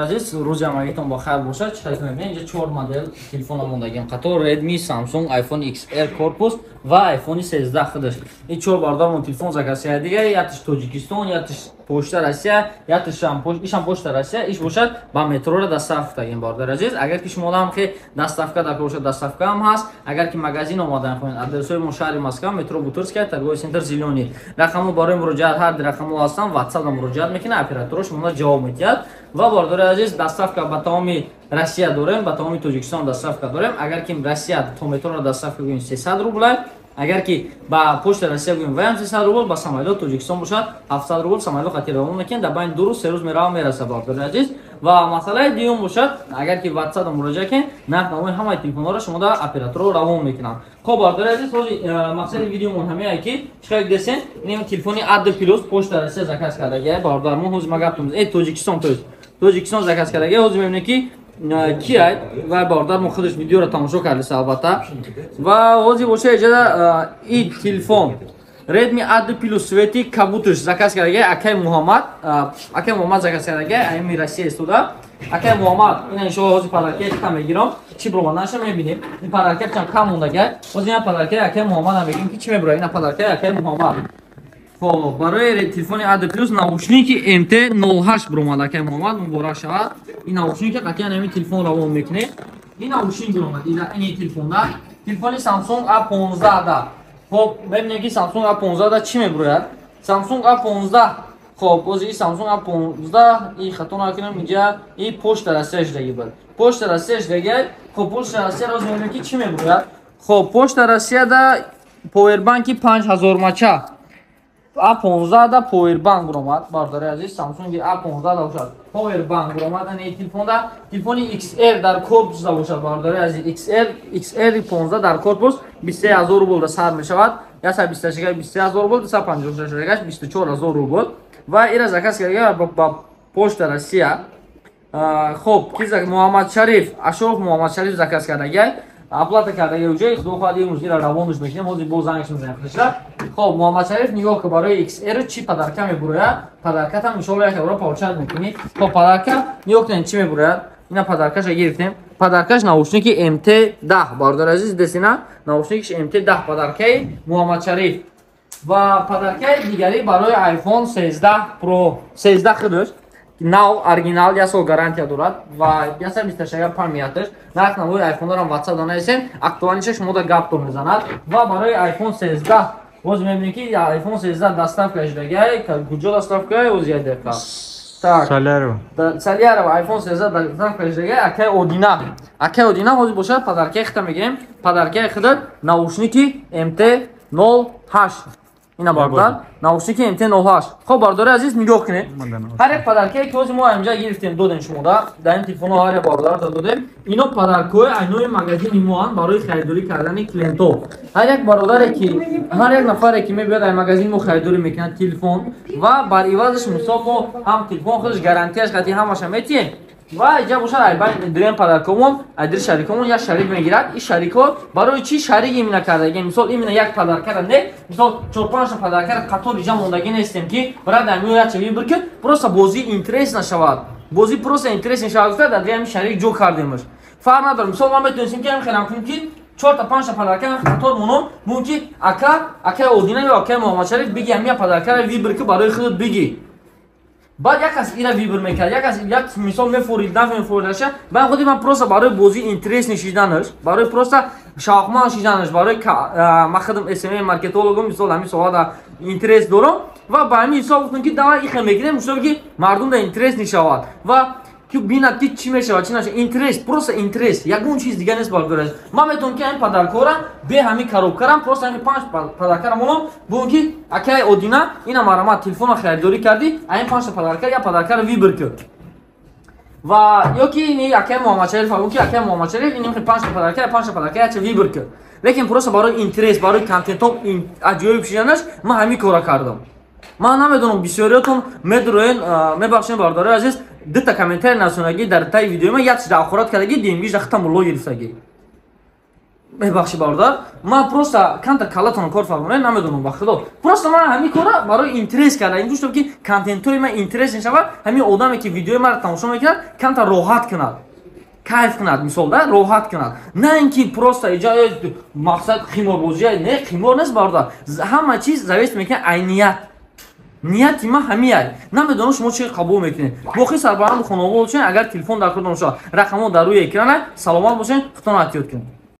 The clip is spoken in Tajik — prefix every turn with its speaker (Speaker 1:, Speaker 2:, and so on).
Speaker 1: Азиз, рӯзи ҳамагитон ба хайр бошад. Чӣ хел мебинед, инҷа чор модел телефон омодагим: қатор Redmi, Samsung, iPhone XR корпус ва iPhone 13 худаш. Ин чор бародармон телефон заказ карда дига: якташ Тоҷикистон, якташ Почта Россия, ишам Почта Россия, иш бошад ба метрора доставка дагим. Бародар азиз, агар ки шумо ҳам хе доставка дар бошад, доставка ҳам ҳаст. Агар ки магазин омадан хоҳед, адресҳои мо: шаҳри Москва, метро Бутырская, торговый центр «Зелёный». Рақамҳо барои муроҷиат, ҳар ди рақамҳо ҳастанд. WhatsApp муроҷиат мекунад, операторо шумо ҷавоб медиҳад. Ва, бародари азиз, доставка ба тамоми Россия дорем, ба тамоми Тоҷикистон доставка дорем. Агар ки Россия то метрора доставка гӯем, 300 рубля, агар ки ба Почта Россия гӯем, ваям 300 рубл, ба самолёт Тоҷикистон бошад, 700 рубл. Самолёт хати равон мекунем, дар байни 2 рӯз, 3 рӯз мерава, мераса, бародари азиз. Ва масъалаи дуюм бошад, агар ки WhatsApp муроҷиат кунед, нарх навои ҳамаи телефонҳоро шумо дар операторо равон мекунанд. Хоб, бародари азиз, ҳозир мақсади видеомон ҳамеае, ки чӣ десен, ин телефони A2 плюс Почта Россия заказ кардагия бародармон. Ҳозир ма гаптум, Тоҷикистон, то есть Тоҷикистон заказ кардагия. Ҳозир мебинем, ки киай ва бародар мо худаш видеоро тамошо кардеса, албатта. Ва ҳозир боша, иҷода и телефон Redmi A2 Plus цвети кабутуш заказ кардагия акай Муҳаммад. Акай Муҳаммад заказ кардагия, ами Россия истода акай Муҳаммад. Ина, иншоалло, ҳозир подаркаи кам мегирам, чӣ бироварданаша мебинем. Ин подарка чам кам мондагия. Ҳозир ина подаркаи акай Муҳаммад мегирем, ки чӣ мебурад ина подаркаи акай Муҳаммад. Хоб, барои телефони A2 Plus наушники MT 08 биромад. Акай Муҳаммад, муборак шавад. Ин наушники қатъиян ҳамин телефон равон мекунед. Ин наушник биромад ини телефонда. Телефони Samsung A15 да. Хоб, мебинем, ки Samsung A15 да чӣ мебурояд. Samsung A15. Хоб, боз и Samsung A15, и хато накунам, инҷа и Почта Россия шудаги буд. Почта Россия шудаги. Хоб, Почта Россия роз мебинем, ки чӣ мебурояд. Хоб, Почта Россия да повербанки 5000 мача A15 да повербанк буромад. Бародари азиз, Samsung A15 да бошад, повербанк буромад ани телефонда. Телефони XR дар корпус да бошад, бародари азиз, XR, XR 15 дар корпус 23 000 рубл да сар мешавад. 128 23 000 рубл, 256 24 000 рубл. Ва ира заказ карда ба Почта Россия. Хоб, ки Муҳаммад Шариф Ашуров, Муҳаммад Шариф заказ кардагиай, оплата кардаги уҷои. Худо хоҳад, имрӯз ира равонаш мекунем. Ҳозир боз зангш мезанем худашра. Хоб, Муҳаммад Шариф, нигоҳ ки барои XR чӣ подарка мебурояд. Подаркатам иншоалло як бора получать мекунӣ. Хоб, подарка нигоҳ кунед, чӣ мебурояд. Ина подаркаша гирифтем. Подаркаш наушники MT 10, бародар азиз, десина, наушникиш MT 10, подаркаи Муҳаммад Шариф. Ва подаркаи дигари барои iPhone 13 Pro, 13 худаш нав, оригинал, як сол гарантия дорад ва 126 памяташ. Нарх навои айфонорам WhatsApp данаесен, актуальныйша шумо да гаптон мезанад. Ва барои iPhone 13 боз мебинем, ки iPhone 13 доставка шудагиай. Куҷо доставка? Оз як дақиқа. Так.
Speaker 2: Салярова.
Speaker 1: Салярова, iPhone 13 доставка шудагиай акай Одина. Акай Одина, ҳозир бошад, подаркаи хита мегирем. Подаркаи худат наушники MT 08. Ина, бародар, наушники MT 08. Хоб, бародари азиз, нигоҳ кунед, ҳар як подаркае, ки ҳозир мо инҷа гирифтем, додем шумода, дар ин телефонҳо ҳар як бародарата додем. Ино подаркҳои айнои магазини моанд барои харидорӣ кардани клиентҳо. Ҳар як бародаре ки, ҳар як нафаре ки мебиёд, ай магазини мо харидорӣ мекунад телефон, ва бар ивазаш, мисол, мо ҳам телефон худаш гарантияш қатъи ҳамаша метиҳем. Ва иҷа бошад, айбайн дирем подаркомон, айдир шарикомон як шарик мегирад. И шарикҳо барои чӣ шарик именно кардаги? Мисол, именно як подаркара не, мисол, чор панҷта подаркара қатор иҷа мондагӣ нестем, ки брат, амиё як выбор ки, просто бозӣ интерес нашавад, бозӣ просто интерес нашавад, гуфта дар ҳами шарик ҷо кардемаш. Фарқ надорад. Мисол, ман метавонистем, ки ҳам хелам кунем, ки чорта, панҷта подарка қатор моном, мумкин ака, акаи Одина ё акаи Муҳаммадшариф биги, ҳамия подаркара выбор ки, барои худат биги. Баъд як кас ира выбор мекард, як кас як, мисол, мефурид, нафурдаша. Баъд худи ман просто барои бозӣ интерес нишиданаш, барои просто шавқманд шиданаш, барои ман худам СММ маркетологум, мисол, ҳамин соҳада интерес дорам ва ба ҳамин ҳисоб гуфтам, ки давай ихе мекунем, чтобы ки мардум да интерес нишавад ва ки бинад, ки чӣ мешавад, чӣ нашавад. Интерес, просто интерес, ягон чиз дига нест, бародараш. Ман метавонам, ки ҳамин подаркора бе ҳамин коробкарам, просто ҳамин панҷ подаркара монам, бугум, ки акай Одина, ина марамат, телефонро харидорӣ кардӣ, ҳамин панҷта подарка як подаркара выбор кун. Ва ё ки ини акай Муҳаммадшариф, бугум, ки акай Муҳаммадшариф, ини панҷта подарка, панҷта подарка якча выбор кун. Лекин просто барои интерес, барои контентом аҷоиб шиданаш ман ҳамин кора кардам. Ман намедонам, бисёриётон медуроен. Мебахшем, бародарои азиз, дута комментарий насонагӣ дар таи видеои ман, як чиза ахорат кардагӣ, димгиш дахта мулло гирифтагӣ. Мебахши, бародар, ман просто камтар каллатонро кор фармонед, намедонам, ба худо, просто ман ҳамин кора барои интерес карда, ин гуштам, ки контентҳои ман интерес мешавад, ҳамин одаме, ки видеои маро тамошо мекунад, камтар роҳат кунад, кайф кунад, мисол да, роҳат кунад, на ин ки просто иҷа мақсад қиморбозия. Не, қимор нест, бародар, ҳама чиз зависит мекунад ай ният. Нияти ман ҳамияй. Намедонам, шумо чӣ қабул мекунед. Боқӣ сарбаланду хонавода бошед. Агар телефон дар кор шавад, рақамҳо дар рӯи экрана. Саломат бошед, худтонро эҳтиёт кунед.